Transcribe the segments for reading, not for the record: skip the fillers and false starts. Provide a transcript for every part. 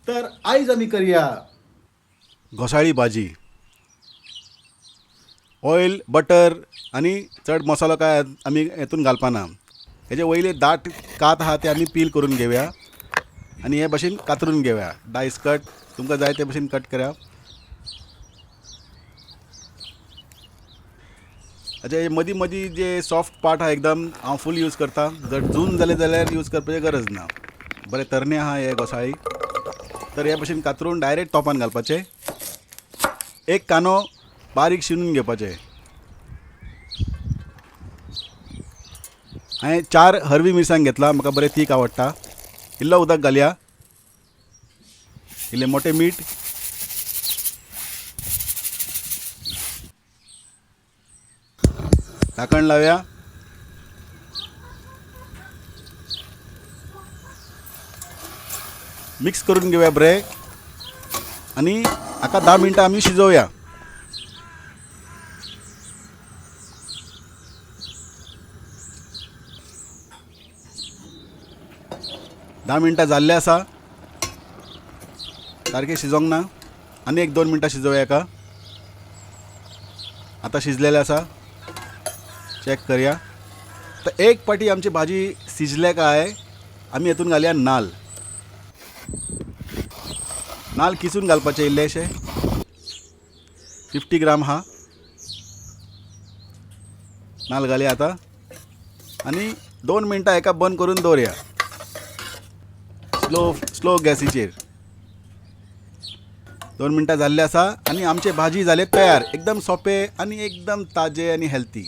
तर आयज आमी करया घोसाळी भाजी. ऑयल, बटर आनी चड मसालो काय आमी हेतून घालपाना. हेजे वयले दाट कात आहा ते आमी पील करून घेवया आनी हे भशेन कातरून घेवया. डायस कट, तुमकां जाय ते भशेन कट करा. अच्छा, हे मदीं मदीं जे सॉफ्ट पार्ट आहा एकदम हांव फूल यूज करता. जर जून जालें जाल्यार यूज करपाची गरज ना. बरें तरणे आहा हे घोसाळी. तर हे भशेन कातरून डायरेक्ट तोपान घालपाचें. एक कांदो बारीक शिनून घेवपाचें. हांवें 4 हरवी मिरसांग घेतला, म्हाका बरें तीख आवडटा. इल्लो उदक घालया, इल्लें मोटें मीठ, धाकण लावया. मिक्स करून घेवया बरें आनी हाका 10 मिनटां आमी शिजोवया. धा मिनटां जाल्ले आसा, सारकें शिजोंक ना. आनी एक 2 मिनटां शिजोवया हाका. आतां शिजलेलें आसा, चॅक करया. तर एक पाटी आमची भाजी शिजले काय आमी हेतून घालया नाल. नाल किसून घालपाचे इल्लेशे, 50 ग्राम हा नाल घालया आतां. आनी 2 मिनटां हेका बंद करून दवरया स्लो स्लो गॅसीचेर. 2 मिनटां जाल्ले आसा आनी आमचे भाजी जाले तयार. एकदम सोंपे आनी एकदम ताजे आनी हेल्थी.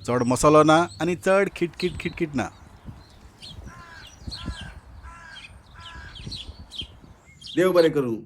चड मसालो ना आनी चड खिटखीट खिटखीट ना. देव बरें करूं.